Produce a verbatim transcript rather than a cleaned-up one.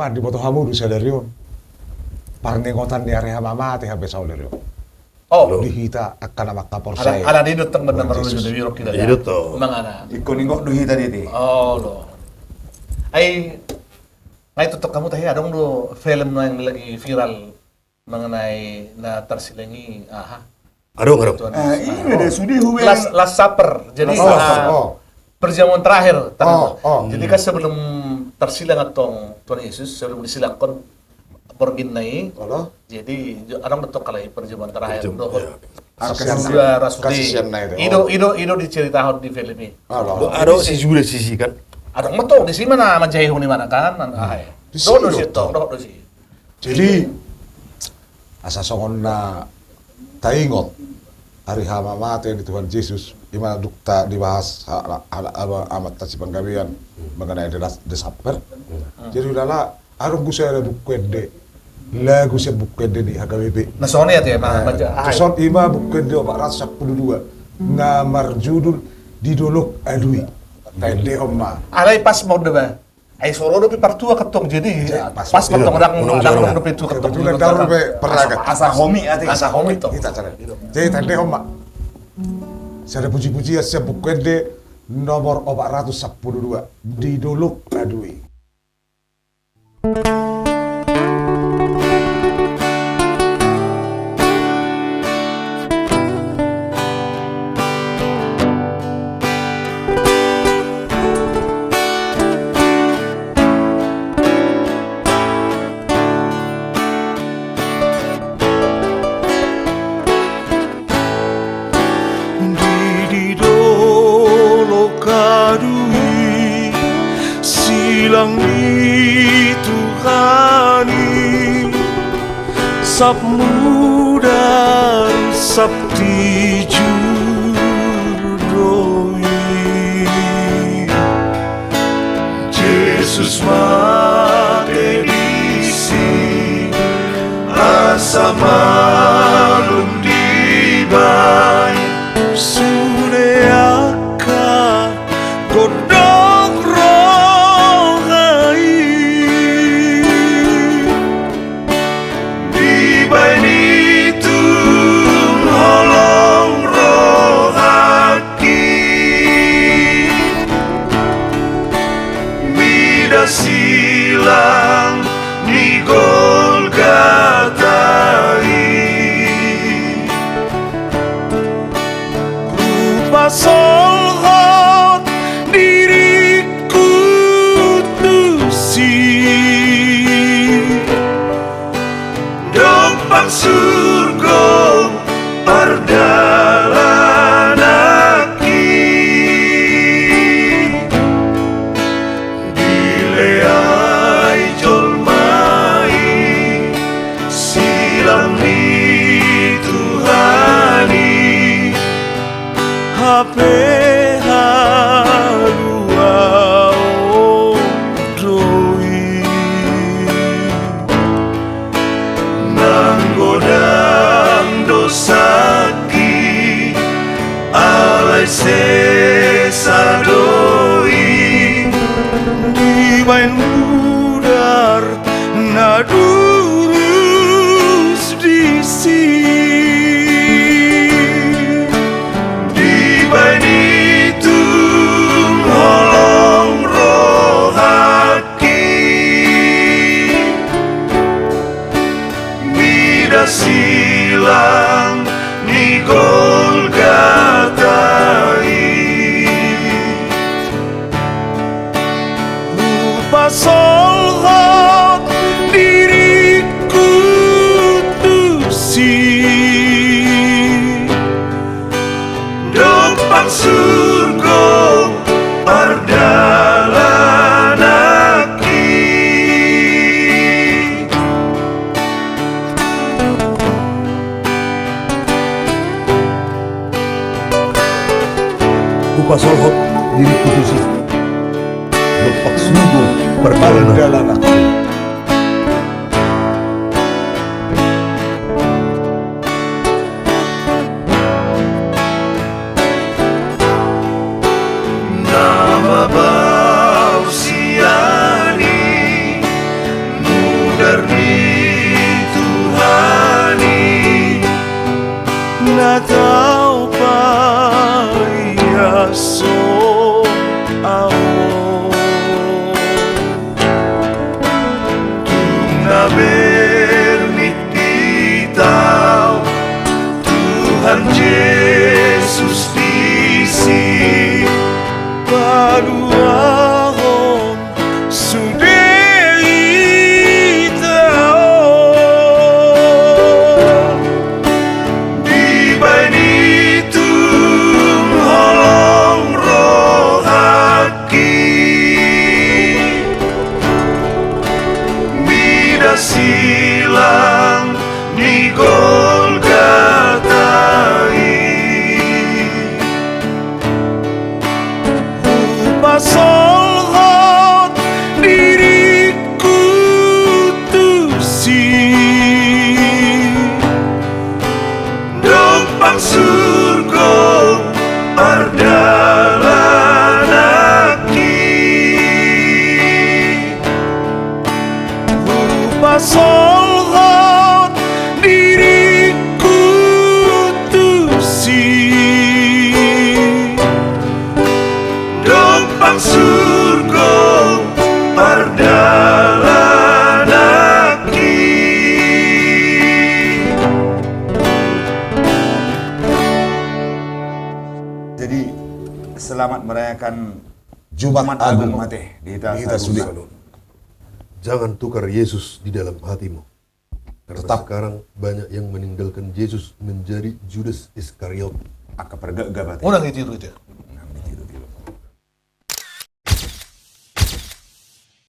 Bah, diboto hamu do sadari on parningotan ni ari hamamate hape saudara on. Oh. Di hita angka na mangkaporseai. Ala, ala didok tong benar Tuhan Yesus. Didok kita. Didok tong. Mangana. Ingkon ingot do hita disi. Oh, lo. Ai, nunga itutup hamu tahe, adong do film na yang lagi viral mengenai na tarsilang i, aha. Adong, adong. Tuhan Yesus. Ah, iya, ada sudah hubungan. Last, Last Supper. Jadi, Last Supper, ah, oh. Perjamuan terakhir, terakhir. Oh, oh. Jadi kan sebelum tarsilang antong Tuhan Yesus, sebelum disilangkon borngin na i. Jadi, adong do tong alai perjamuan terakhir. Perjamuan, dohot. Iya. Angka sasudena, sasudena. Angka sasudena itu. I do, oh, i do, i do diceritahon di film i. Adong si Judas disi kan. Adong ma tong disi, manjaha i, manjaha i kan. Dohot do si, dohot do si. Jadi, asa songon na taingot ari hamamate ni Tuhan Jesus, i ma dung dibahas halak, halak, halak amanta Sipanggabean mengenai the last, the supper. Jadi, ulala, adong do sada Buku Ende, lagu sian Buku Ende ni H K B P. Na songon i ate, na, eh, baca, ah, tuson, i ma Buku Ende opat ratus sampulu dua, na marjudul Di Dolok Adui. Taendehon ma. Alai pas ma on do ba. Ai so ro dope partua antong, jadi pas, pas ma tong, ndang, ndang dope tu antong. Kebetulan daru dope pernah. Asa, asa homi ate. Asa homi tong. Jadi taendehon ma. Sada puji-pujian sian Buku Ende nomor opat ratus sampulu dua, Di Dolok Adui. Di, di dolok adui, silang ni Tuhan i, sap mudar sap tijur do i. Jesus mate disi asa malum dibaen sude angka gondang roha i. Dibaen i tung holong roha i, mida silang ni Golgata i. Hupasolhot diringku tusi, dompak surgo pardalanan i. Dileai jolma i silang ni Tuhan i, hape haluaon do i. Nang godang do sangki, alai sesa do i. Dibaen mudar na durus disi. Dibaen i tung holong roha i, mida silang ni Golgata i. Hupasolhot diringku tusi, dompak surgo pardalanan i. Hupasolhot diringku tusi, dompak surgo pardalanan i. Na mabau sian i, Selamat merayakan Jumat Agung, mate, di hita saluhutna. Jangan tukar Yesus di dalam hatimu. Karena sekarang banyak yang meninggalkan Yesus menjadi Judas Iskariot. Angka pargagapan. Unang ditiru itu.